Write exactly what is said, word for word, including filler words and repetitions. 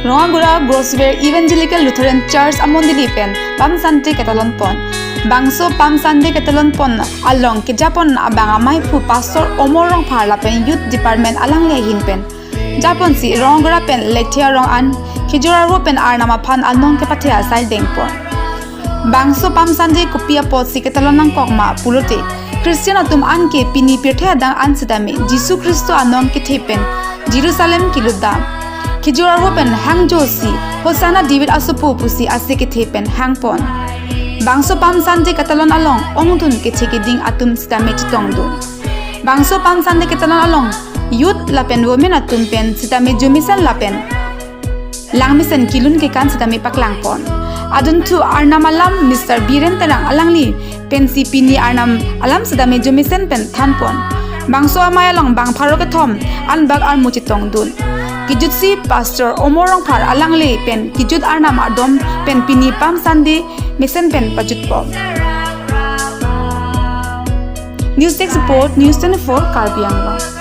Rongagora Grosvenor Evangelical Lutheran Church amondoli pen Palm Sunday ketalon pon. Bangso Palm Sunday ketalon pon along kejapon abang amaiphu Pastor Omor Rongphar lapen Youth Department alangli ahin pen japonsi Rongagora pen Lekthia Rong an Khijur Arvo pen Arnam aphan anong kepathe asai dengpon. Bangso Palm Sunday kopi apotsi ketalon nangkok ma pulote, Christian atum anke pini pirthe adang an sitame Jisu Khristo anong kethe pen Jerusalem kelutdam. Khijur Arvo pen hangjosi Hosanna David asopo pusi ase kethe pen hangpon. Bangso Palm Sunday ketalon along ongdung kethe keding atum sitame chetongdun. Bangso Palm Sunday ketalon along youth lapen women atum pen sitame jomesen lapen langmesen kelun kekan sitame paklangpon. Adunthu Arnam alam Mister Biren Terang alangli pensi pini Arnam alam sitame jomesen pen thanpon. Bangso amei along bang pharo kethom anbak armu chetongdun. Kejutsi Pastor Omor Rongphar alangli pen kejut Arnam adom pen pini Palm Sunday mesen pen pajutpon. News Desk Report, News twenty-four, Karbi Anglong.